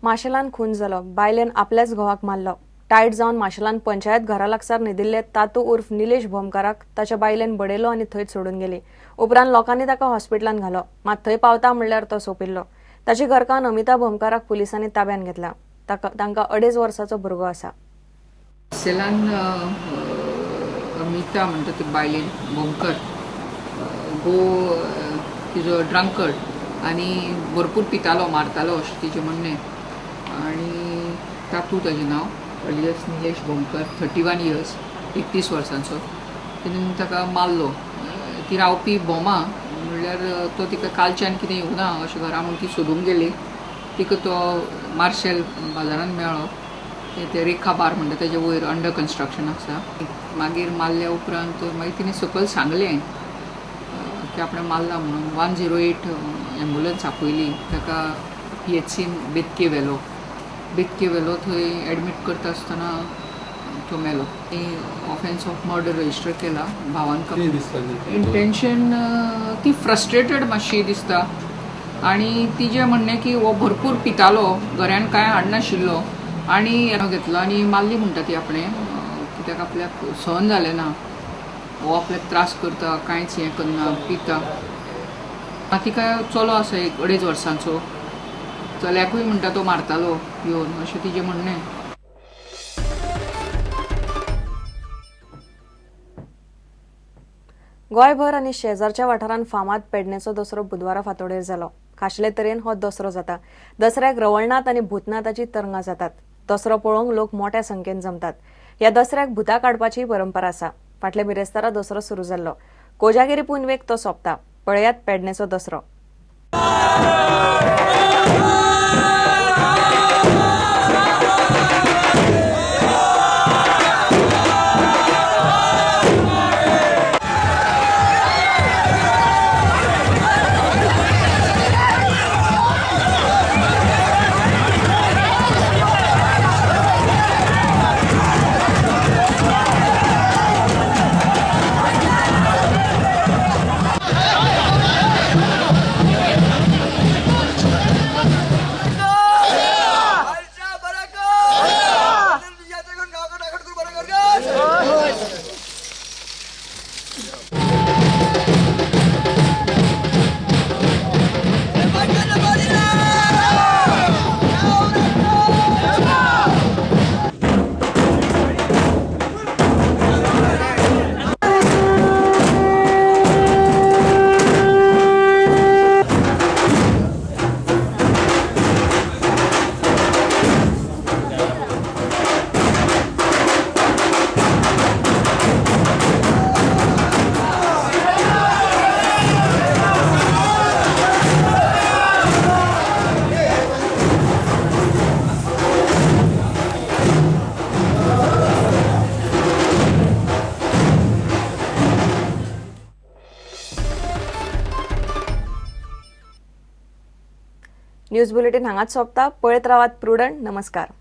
माशेलान खून जालो. बायलेन आपल्याच घोवाक मारलो. टायट जावन माशेलान पंचायत घरा लागसार न्हिदिल्ले तातू उर्फ निलेश भोमकाराक ताच्या बायलेन बडयलो आनी थंयच सोडून गेली. उपरांत लोकांनी ताका हॉस्पिटलान घालो, मात थंय पावता म्हणल्यार तो सोंपिल्लो. ताची घरकान्न अमिता भोमकाराक पुलिसांनी ताब्यात घेतला. तांकां 2.5 वर्साचो भुरगो आसा. माशेलान अमिता म्हणटा ती बायलेन भोमकर गो तिजो ड्रंकर्ड आनी भरपूर पितालो, मारतालो अशें तिजें म्हणणें. आनी तातू ताजें नांव, अलियस निलेश भोमकर, 31 इयर्स, 31 वर्सांचो. तिणें ताका मारलो. ती रावपी भोमा म्हणल्यार तो तिका कालच्यान कितें येवना अशें घरा म्हूण ती सोदूंक गेली. तिका तो मार्शेल बाजारान मेळ्ळो. ते रेखा बार म्हणटा तेजे वयर अंडर कन्स्ट्रक्शन आसा. मागीर मारल्या उपरांत मागीर तिणें सकयल सांगलें की आपणें मारला म्हणून. 108 एम्बुलन्स आपयली. ताका PHCन बेतके व्हेलो. बेतके व्हेलो, थंय एडमीट करता आसतना तो मेलो. ऑफेन्स ऑफ मर्डर रजिस्टर केला भावान. इंटेन्शन ती फ्रस्ट्रेटेड मातशी दिसता आनी तिजें म्हणणें की हो भरपूर पितालो, घरान कांय हाडनाशिल्लो आनी घेतलो आनी मारली म्हणटा ती आपणें, कित्याक आपल्याक सहन जालें ना, हो आपल्याक त्रास करता, कांयच हें करना, पिता. तिका चलो आसा एक 2.5 वर्सांचो, चल्याकूय म्हणटा तो मारतालो येवन, अशें तिजें म्हणणें. गोंयभर आनी शेजारच्या वाठारांत फामाद पेडणेचो दसरो बुधवारा फांतोडेर जालो. खाशेले तरेन हो दसरो जाता. दसऱ्याक रवळनाथ आनी भूतनाथाची तरंगां जातात. दसरो पळोवंक लोक मोट्या संख्येन जमतात. ह्या दसऱ्याक भुतां काडपाची परंपरा आसा. फाटल्या बिरेस्तारा दसरो सुरू जाल्लो. कोजागिरी पुनवेक तो सोंपता. पळयात पेडणेचो दसरो. न्यूज बुलेटिन हांगाच सोंपता. पळयत रावात प्रुडंट. नमस्कार.